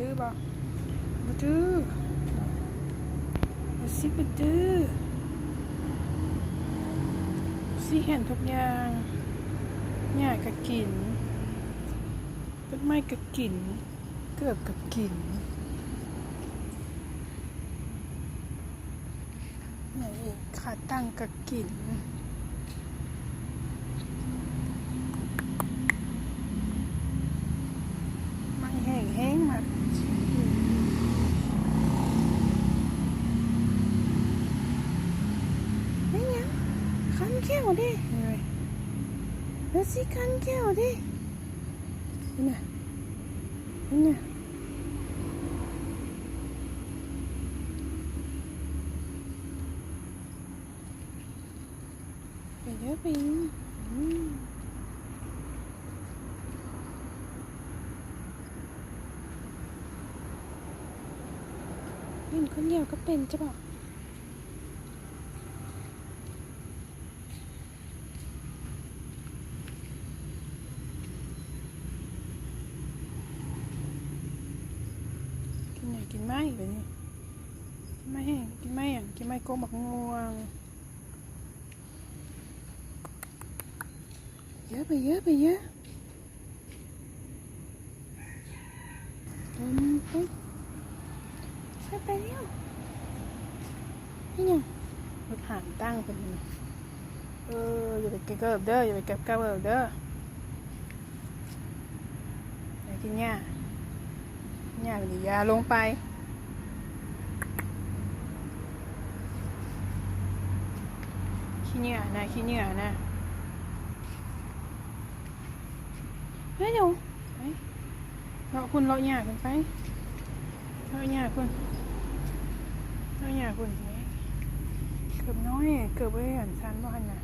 ຖືບໍ່? ບໍ່ຖື. ເຮົາຊິບໍ່ຖື. ຊິເຫັນທຸກຢ່າງ. ຫຍ້າກໍກິນ, ຕົ້ນໄມ້ກໍກິນ, ເກີບກໍກິນ. ນີ້ອີກ ຂາຕັ້ງກໍກິນ. ມັກແຫ້ງແຮງ ມັກ. ເຮັດຫຍັງ? ຄັນແຂ້ວເດ້. ແລ້ວຊິຄັນແຂ້ວເດ້. ນີ້ນະ ນີ້ນະ. ໄປເດີ ໄປ. ອືມ ຫຼິ້ນຄົນດຽວກໍເປັນ ຈະບອກ. ກິນຫຍັງ? ກິນໄມ້ບາດນີ້. ກິນໄມ້ແຫ້ງ. ກິນໄມ້ຫຍັງ? ກິນໄມ້ກົກໝາກມ່ວງ. ເຢີ ໄປເຢີ ໄປເຢີ. ເດີ ໄປ ໄປ ໄປແລ້ວ. ເຮັດຫຍັງ? ລົດຫາງຕັ້ງເພິ່ນ. ເອີ ຢ່າໄປເກີບເດີ ຢ່າໄປເກີບເດີ. ໄປກິນຫຍ້າ. ຫຍ້າເປັນຫຍ້າລົງໄປ. ຂີ້ເຫຍື້ອນະ ຂີ້ເຫຍື້ອນະ. ເຮີ້ຍ ເອົາ ໄປ ເລາະພຸ້ນ ເລາະຫຍ້າພຸ້ນໄປ. ເລາະຫຍ້າພຸ້ນ ເລາະຫຍ້າພຸ້ນ. ເກີບນ້ອຍ ເກີບເອີຍ ອັນຊັ້ນບໍ່ຫັ້ນນະ.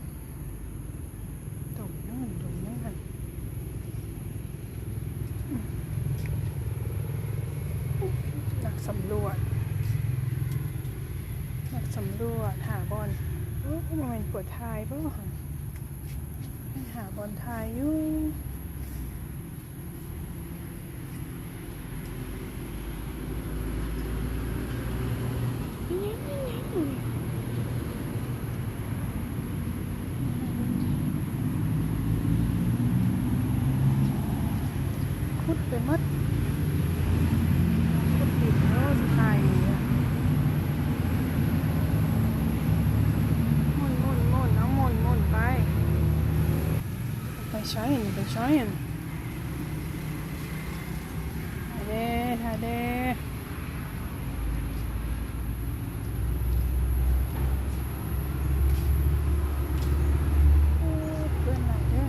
ດົມນັ້ນ ດົມນັ້ນຫັ້ນ. ອືມ ນັກສຳຫຼວດ ນັກສຳຫຼວດຫາບ່ອນ. ໂອ້ ບໍ່ແມ່ນປວດຖ່າຍບໍ່ຫັ້ນ? ມັນຫາບ່ອນຖ່າຍຢູ່. ຂຸດໄປໝົດ ຂຸດດິນ. ໂອ້ ຊິຖ່າຍອີກ. ໝູນໆໆ ເອົາໝູນໆໄປ. ໄປໃສ ໄປໃສ? ຖ່າຍເດ້ ຖ່າຍເດ້. ໂອ້ ເພື່ອນຫຼາຍເດີ.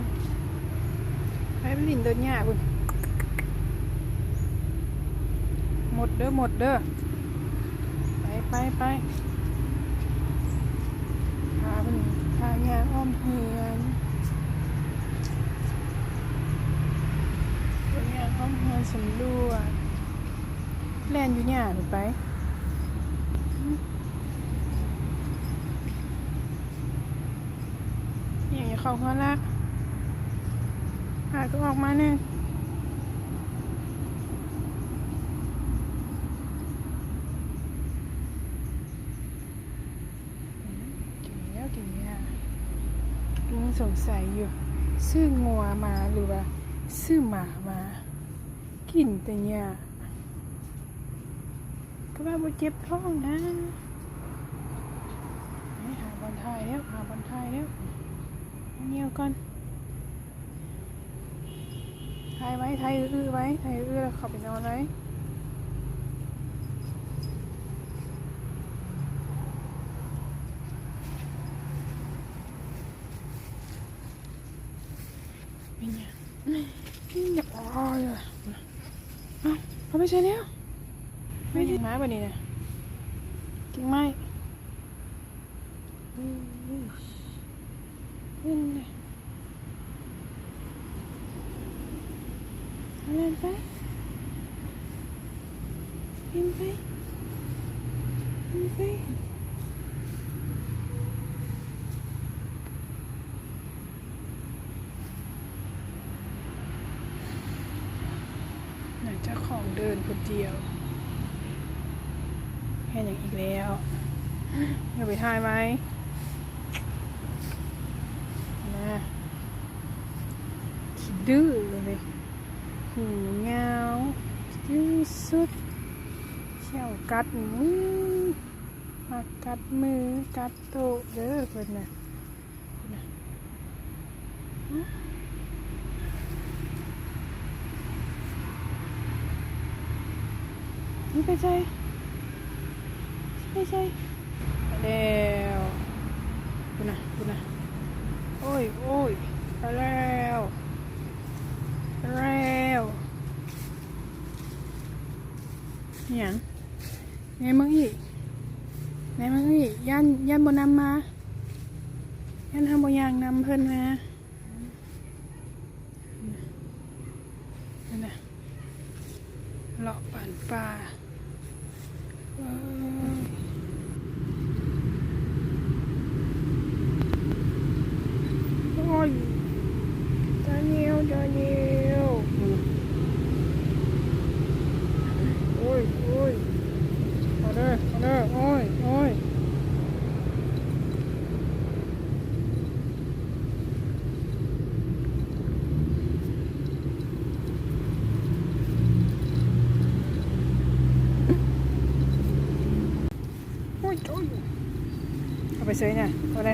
ໄປຫຼິ້ນໂດດຫຍ້າພຸ້ນ. ໝົດເດີ ໝົດເດີ. ໄປ ໄປ ໄປ. ພາເພິ່ນ ພາຍ່າງອ້ອມເຮືອນ ພາຍ່າງອ້ອມເຮືອນສຳຫຼວດ. ແລ່ນຢູ່ຫຍ້ານີ້ໄປ. ຫຍັງ ຢ່າເຂົ້າເຮືອນລະ. ພາກໍອອກມາແດ່. ອືມ ກິນແລ້ວ ກິນຫຍ້າ. ຍັງສົງໄສຢູ່ ຊື້ງົວມາ ຫຼືວ່າຊື້ໝາມາ? ກິນແຕ່ຫຍ້າ. ຄືວ່າບໍ່ເຈັບທ້ອງນະ. ໄປຫາບ່ອນຖ່າຍແລ້ວ ຫາບ່ອນຖ່າຍແລ້ວ. ເຫຍື້ອກ່ອນ. ຖ່າຍໄວ້ ຖ່າຍອື້ໆໄວ້ ຖ່າຍອື້ໆແລ້ວເຂົ້າໄປນອນໄວ້. ເປັນຫຍັງ? ເປັນຫຍັງ? ໂອ້ຍ ເອົ້າ ເຂົ້າໄປໃສແລ້ວ? ໄປຫຍັງມາບາດນີ້ນະ? ກິ່ງໄມ້. ເອີຍ ເປັນແນວ ເອົາແລ່ນໄປ ປີນໄປ ປີນໄປ. ໜ້າຈະຂ ອອກເດີນຜູ້ດຽວ ເຮັດຫຍັງອີກແລ້ວ? ຢ່າໄປຖ່າຍໄວ້ນະ ຂີ້ດື້ເລີຍ ຫູຍາວທີ່ສຸດ ແຂ້ວກັດ ອຸ້ຍ ມາກັດມືກັດໂຕະເດີເພິ່ນນະ. ມັນໄປໃສ? ໄປໃສ? ໄປແລ້ວ ພຸ້ນນະ ພຸ້ນນະ ໂອ້ຍ ໂອ້ຍ ໄປແລ້ວ ໄປແລ້ວ. ອີຫຍັງ? ແມ່ນເບິ່ງອີກ ແມ່ນເບິ່ງອີກ ຢ້ານ ຢ້ານບໍ່ນຳມາ ຢ້ານເຮົາບໍ່ຍ່າງນຳເພິ່ນມາ. ເຫັນນະ ເລາະປານປ່າ ເອີ ໂອ້ຍ ຕາຍແລ້ວ ຕາຍແລ້ວ ໂອ້ຍ ໂອ້ຍ ມາເດີ ມາເດີ ໂອ້ຍ ໂອ້ຍ. ໂອ້ຍ ໂອ້ຍ ເອົາໄປໃສນະ ເອົາໄດ້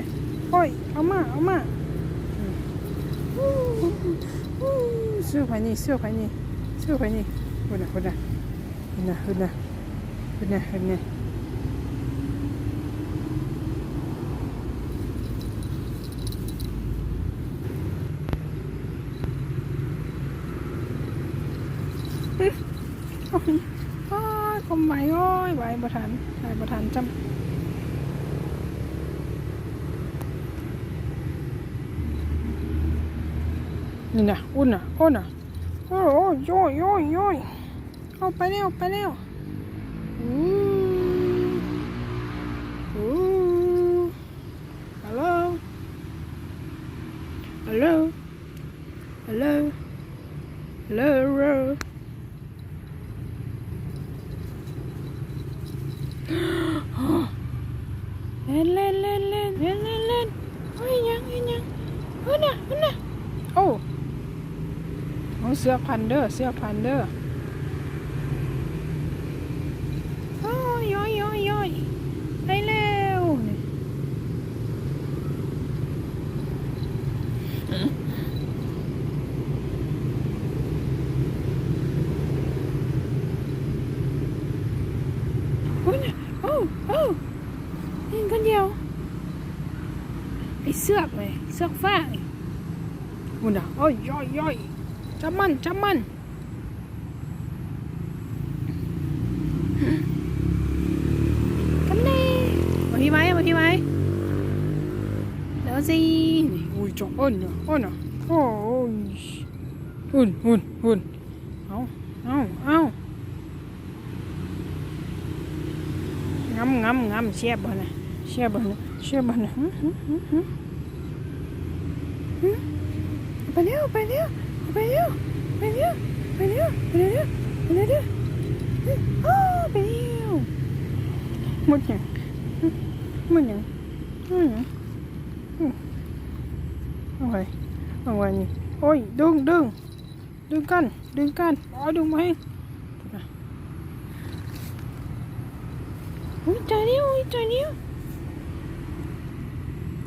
ໂອ້ຍ ເອົາມາ ເອົາມາ ເສື້ອໃຜນີ້ ເສື້ອໃຜນີ້ ເສື້ອໃຜນີ້ ພຸ້ນນະ ພຸ້ນນະ. ເຫັນນະ ເຫັນນະ ເຫັນນະ ເຫັນນະ ໂອ້ຍ ຄວາມໄວ ໂອ້ຍ ໄວບໍ່ທັນ ໄວບໍ່ທັນຈ້ຳ ນີ້ນະ ອຸ້ນນະ ໂອ້ນະ ໂອ້ຍ ໂອ້ຍ ໂອ້ຍ ໂອ້ຍ. ເອົາ ໄປແລ້ວ ໄປແລ້ວ ໂອ້ ໂອ້ ຮາໂລ ຮາໂລ ຮາໂລ ຮາໂລ ແລ່ນ ແລ່ນ ແລ່ນ ແລ່ນ ແລ່ນ ແລ່ນ ແລ່ນ. ເຮີ້ຍ ຫຍັງ ເຮັດຫຍັງ? ເຮີ້ຍນະ ເຮີ້ຍນະ ໂອ້ ໂອ້ ເຊືອກພັນເດີ ເຊືອກພັນເດີ. ໂອ້ຍ ໂອ້ຍ ໂອ້ຍ ໂອ້ຍ ໄປແລ້ວນີ້. ໂອ້ຍນະ ໂອ້ ໂອ້ ເຫັນຄົນດຽວ ໄອ້ເຊືອກເວີຍ ເຊືອກຟາກນີ້ ພຸ້ນນະ ໂອ້ຍ ໂອ້ຍ ໂອ້ຍ ຈັບມັນ ຈັບມັນ ກັນແນ່ ມາພີ້ໄວ້ ມາພີ້ໄວ້ ແລ້ວຊິ ໂອ້ຍ ຈອກເອີ້ນນະ ໂອ້ນະ ໂອ້ຍ ພຸ້ນ ພຸ້ນ ພຸ້ນ ເອົາ ເອົາ ເອົາ ງຳ ງຳ ງຳ ແຊບບໍ່ນະ ແຊບບໍ່ນະ ແຊບບໍ່ນະ ຫຶ ຫຶ ຫຶ ຫື ໄປແລ້ວ ໄປແລ້ວ ໄປແລ້ວ ໄປແລ້ວ ໄປແລ້ວ ໄປແລ້ວ ໄປແລ້ວ ໄປແລ້ວ ອ້າ ໄປແລ້ວ ໝົດຫຍັງ ໝົດຫຍັງ ໝົດຫຍັງ ອື ເອົາໄວ້ ເອົາໄວ້ນີ້ ໂອ້ຍ ດຶງ ດຶງ ດຶງກັນ ດຶງກັນ ໂອ້ຍ ດຶງບໍ່ແຮງ ພຸ້ນນະ ອຸ້ຍ ຕາຍແລ້ວ ອຸ້ຍ ຕາຍແລ້ວ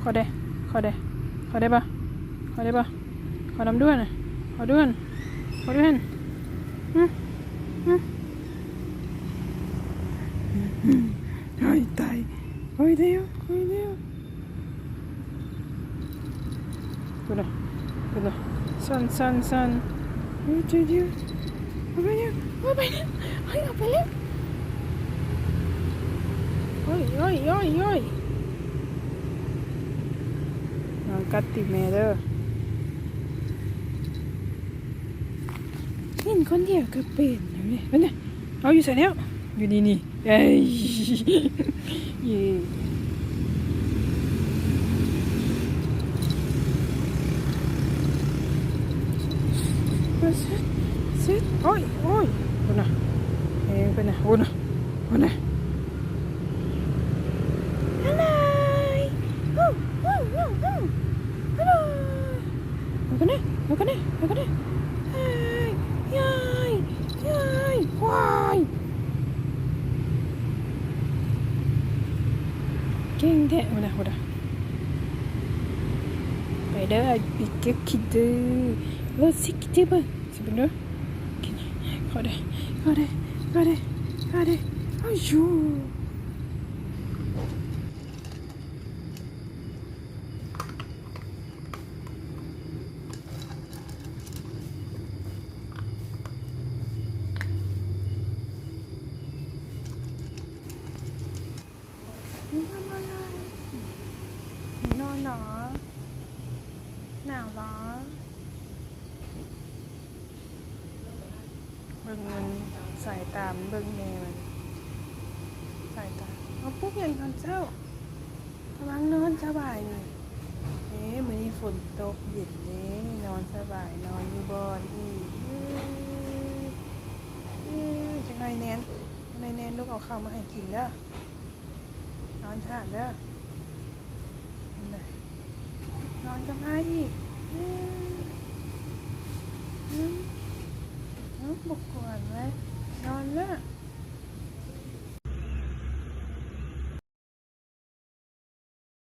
ຂໍໄດ້ ຂໍໄດ້ ຂໍໄດ້ບໍ່ ຂໍໄດ້ບໍ່ ຂໍນຳດ້ວຍນະ ຂໍດ້ວຍ ຂໍດ້ວຍ ຫຶ ຫຶ ໂອ້ຍ ຕາຍ ໂອ້ຍ ດຽວ ໂອ້ຍ ດຽວ. ພຸ້ນນະ ພຸ້ນນະ ສັ່ນ ສັ່ນ ສັ່ນ ໂອ້ຍ ເຈົ້າດຽວ ເອົາໄປແລ້ວ ເອົາໄປແລ້ວ ເຮີ້ຍ ເອົາໄປແລ້ວ ໂອ້ຍ ໂອ້ຍ ໂອ້ຍ ໂອ້ຍ ລະວັງກັດຕີແມ່ເດີ ເຫັນຄົນດຽວກໍເປັນ ເຫັນໄໝ ເບິ່ງນະ ເອົາ ຢູ່ໃສແລ້ວ ຢູ່ນີ້ນີ້. ເອີຍ ເອີຍ ຊຶດ ຊຶດ ໂອ້ຍ ໂອ້ຍ ພຸ້ນນະ ນະ ໂອ້ນະ ໂອ້ນະ ຮາລາຍ ຮາລາຍ ມາກັນເດ້ ມາກັນເດ້ ມາກັນເດ້ ຮາຍ ຍາຍ ຍາຍ ຄວາຍ ເກັ່ງແທ້ ໂອ້ນະ ໂອ້ນະ ໄປເດີ ບິກເກັກຄິດເດີ ໂລຊິກເດີເບິ່ງ ຊິເບິ່ງເດີ ເຂົ້າເດີ ເຂົ້າເດີ ເຂົ້າເດີ ເຂົ້າເດີ ເຂົ້າເດີ ເອົາຢູ່. นอนเหรอ หนาวเหรอ เบิ่งมันสายตามันเบิ่งแม่มัน สายตา เอาปุ๊บ ยังตอนเช้า กำลังนอนสบายนี่ เอ้ มื้อนี้ฝนตกเย็นเด้ นอนสบาย นอนอยู่บ่อนอีก เอ้ย เอ้ย จักหน่อยแนน จักหน่อยแนน ลูกเอาข้าวมาให้กินเด้อ นอนท่าเด้อ นอนกับอ้ายอีก อืม อืม อืม บ่กวนเว้ย นอนเด้อ